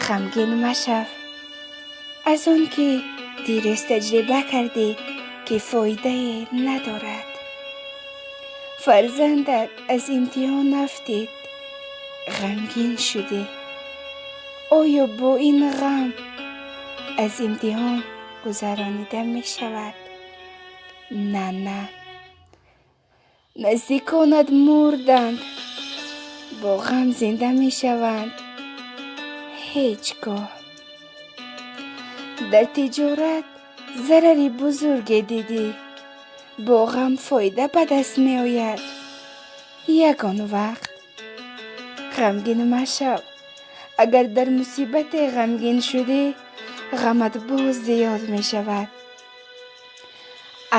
Ғамгин машав аз он ки дирӯз таҷриба кардӣ, ки фоидае надорад. Фарзандат аз имтиҳон афтид, ғамгин шудӣ. Оё бо ин ғам аз имтиҳон гузаронида мешавад? На, на. Наздиконат мурданд, бо ғам зинда мешаванд? Ҳеҷ гоҳ. Дар тиҷорат зарари бузурге дидӣ, бо ғам фоида ба даст меояд? Ягон вақт. Ғамгин машав. Агар дар мусибате ғамгин шудӣ, ғамат боз зиёд мешавад.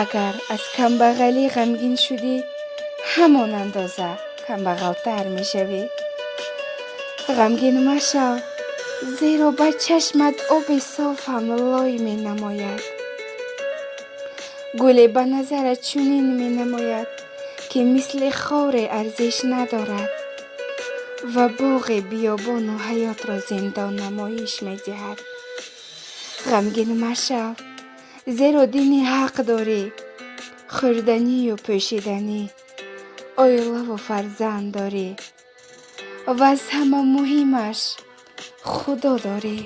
Агар аз камбағалӣ ғамгин шудӣ, ҳамон андоза камбағалтар мешавӣ. Ғамгин машав, зеро ба чашмат оби соф ҳам лой менамояд. Гуле ба назарат чунин менамояд, ки мисли хоре арзиш надорад ва боғи биёбону ҳаётро зиндон намоиш медиҳад. Ғамгин машав, зеро дини ҳақ дорӣ, хӯрданию пӯшиданӣ, оилаву фарзанд дорӣ ва аз ҳама муҳимаш Худо дорӣ.